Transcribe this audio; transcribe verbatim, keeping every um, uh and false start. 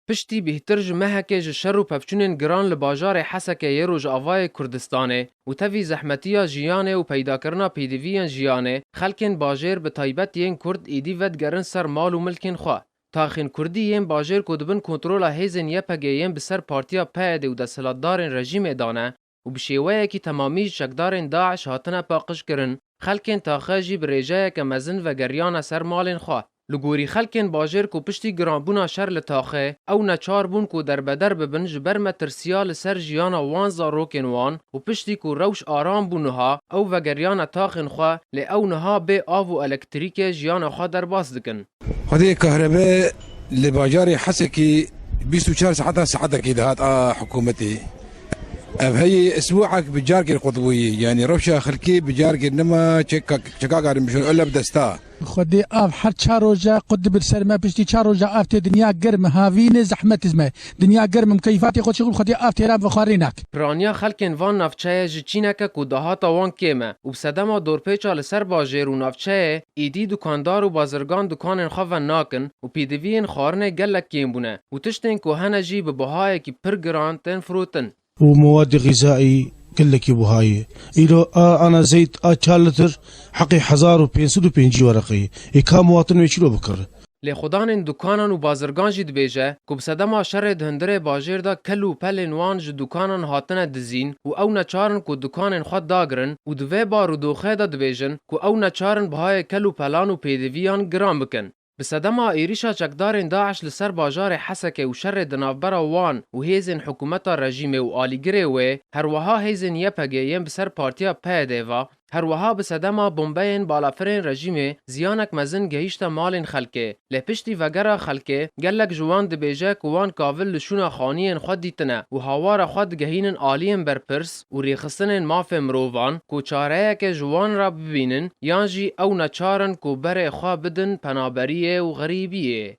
Piştî bêhtir ji mehekê ji şer û pevçûnên giran li bajarê Hesekê yê Rojavayê Kurdistanê û tevî zehmetiya jiyanê û peydakirina pêdiviyên jiyanê, xelkên bajêr bi taybet yên Kurd êdî vedigerin ser mal û milkên xwe. Taxên Kurdî yên bajêr ku di bin kontrola hêzên Y P G yên bi ser partiya P Y D û desthilatdarên rejîmê de ne û bi şêweyekî temamî ji çekdarên DAIŞ hatine paqijkirin, xelkên taxe jî bi rêjeyeke mezin vegeriyane ser malên xwe. Li gorî xelkên bajêr ku piştî giranbûna şer li taxê, ew neçar bûn ku derbeder bibin ji ber metirsiya li ser jiyana wan zarokên wan û piştî ku rewş aram bû niha, ew vegeriyane taxên xwe, lê ew niha bê av û elektrîkê jiyana xwe derbas dikin. Xwedê kahrebe li bajarê Hesekî bîst û çar saeta saetekî dihat a hikûmetê. Ev heyî isbûek bi carkê qut bûyî, yanî rewşa xelkê bi carkê nema çeka-, çeka karin bişon, ele bi desta. Xwedê av her çar roja qut dibir ser me, piştî çar roja av tê dinya germ, havîne zehmet me. Dinya germ, em keyfatê xwe çixû, Xwedê av têra bi xwarî nak. Piraniya xelkên van navçeyê ji çîneke ku dahata wan kêm e û bi sedema dorpêça li ser bajêr û navçeyê, êdî dukandar û bazirgan dukanên xwe venakin û pêdiviyên xwarinê gelek kêm bûne û tiştên ku hene jî bi bihayekî pir giran tên firotin. û mewadi xîzaî gelekî buha ye. Îro a ana zeyt a çar litr heqê hezar û pênc sed û pêncî wereqe ye. Ê ka muwatin wê çilo bikir? Lê xudanên dukanan û bazirgan jî dibêje ku bi sedema şerê di hundirê bajêr de kel û pelên wan ji dukanan hatine dizîn û ew neçar in ku dukanên xwe dagirin û di vê barûdoxê de dibêjin ku ew neçar in bihayê kel û pelan û pêdiviyan giran bikin. Bi sedema êrîşa çekdarên DAIŞ li ser bajarê Hesekê û şerê di navbera wan û hêzên hikûmeta rejîmê û alîgirê wê, herweha hêzên Y P G yên bi ser partiya P Y D ve, herweha bi sedema bombeyên balafirên rejîmê ziyanek mezin gehîşte malên xelkê. Lê piştî vegera xelkê, gelek ji wan dibêje ku wan kavil li şûna xaniyên xwe dîtine û hawara xwe digehînin aliyên berpirs û rêxistinên mafê mirovan ku çareyeke ji wan re bibînin, yan jî ew neçar in ku berê xwe bidin penaberiyê û xerîbiyê.